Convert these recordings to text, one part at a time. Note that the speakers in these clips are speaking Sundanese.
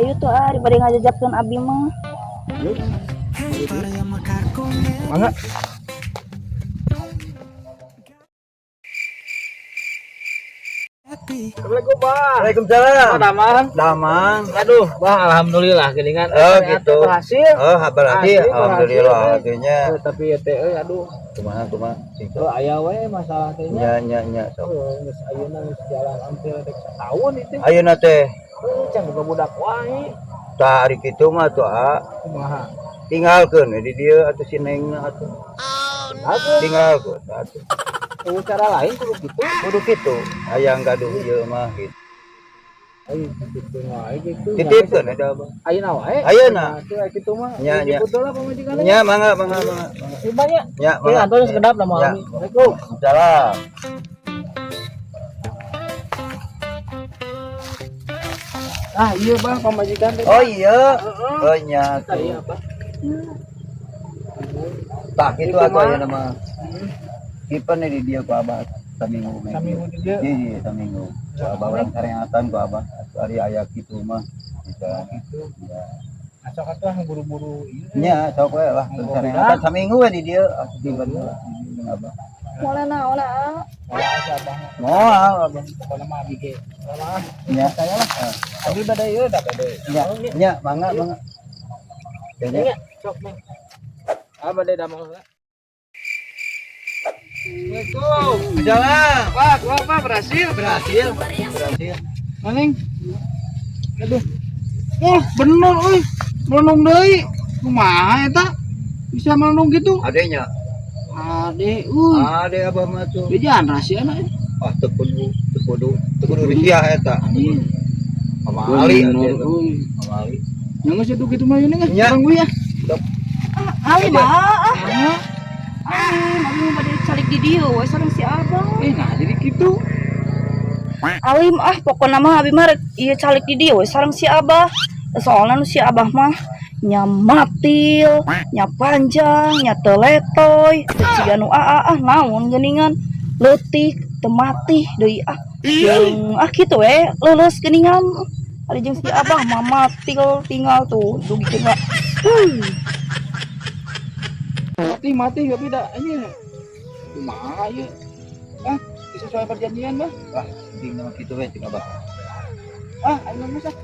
Hayu tuh ah bade ngajajabkeun abi mah. Mangga. Assalamualaikum, Bah. Waalaikumsalam. Oh, Damang. Damang. Aduh, Bah, alhamdulillah geuningan. Oh, gitu. Berhasil. Oh, berhasil. Berhasil, Alhamdulillah berhasil. artinya. Eh, tapi ya teh euy aduh. Kumaha kumaha. Oh, aya we masalah teh nya. Nya nya nya sok. Oh, geus ayeuna geus jalan hampir dek satahun itu. Ayeuna teh Heuh, can boga budak wae. tah ari kitu mah tuh ah. Kumaha? Tinggalkeun we di dieu atuh si Nengna atuh. Tinggalkeun. Tinggalkeun atuh. Eueuh cara lain kudu kitu. Kudu kitu. Hayang gaduh ieu mah gitu. Ai kitu wae gitu. Titipkeun ada abah. Ayeuna wae. Ayeuna. Atuh kitu mah. Nya, nya. Jemput lah pamajikan. Nya mangga mangga mangga. mangga. Ieu banyak. Nya Ieu mangga. antos sekedap lah Ya. moal. Assalamualaikum. Salam. Ah, iya Bang, pamajikan teh. Oh iya. Heeh. Oh nya Tah, iya, tuh. Bang. Tah kitu Itu atuh mah. ayeuna mah. Kipen di dieu ku abah saminggu. Saminggu di dieu. Iya, iya, saminggu. Ku abah urang sareatan ku abah. Atuh ari aya kitu mah bisa. Gitu. Ya. Asok atuh ah buru-buru ieu. Nya sok we lah Ngomong sareatan saminggu we di dieu atuh kipen di dieu abah. Moal naon ah. Moal si abah mah. Moal abah. Pokona mah abi ge. Moal ah. Nya. Saya lah. Abi bade ieu da bade. Nya, nya mangga mangga. Ya, nya. Nya, sok Neng. Ah bade damang heula. Assalamualaikum. Jalan. Wah, gua apa berhasil? Berhasil. Berhasil. Maning. Aduh. Wah, bener euy. Melenung deui. Kumaha eta? Bisa melenung gitu? Adenya. Ade, euy. Ade abah mah tuh. Bejaan rahasia na. Ah teu kudu, teu kudu, teu kudu risiah eta. Iya. Pamali Bener, atuh. euy. Pamali. Yang geus itu kitu mah ieu nih, Nya. urang gue ya. Ali mah ah. Ah, Alim, abi mah bade calik di dieu we sareng si Abah. eh nah jadi gitu. Alim ah pokona mah abi mah rek ieu calik di dieu we sareng si Abah. Soalna nu si Abah mah nya matil, nya panjang, nya teletoy, siga nu aa ah naon geuningan leutik teu mati deui ah. Jeung ah kitu we leuleus geuningan. Ari jeung si Abah mah matil tinggal tuh dugikeun we. Mati mati gak beda ini. Kumaha ieu? Ah, sesuai perjanjian mah. Ah, penting mah kitu we cing abah. Ah, ayo geus ah.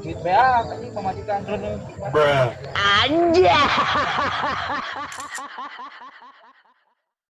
Duit beak anjing pamajikan. Anjay.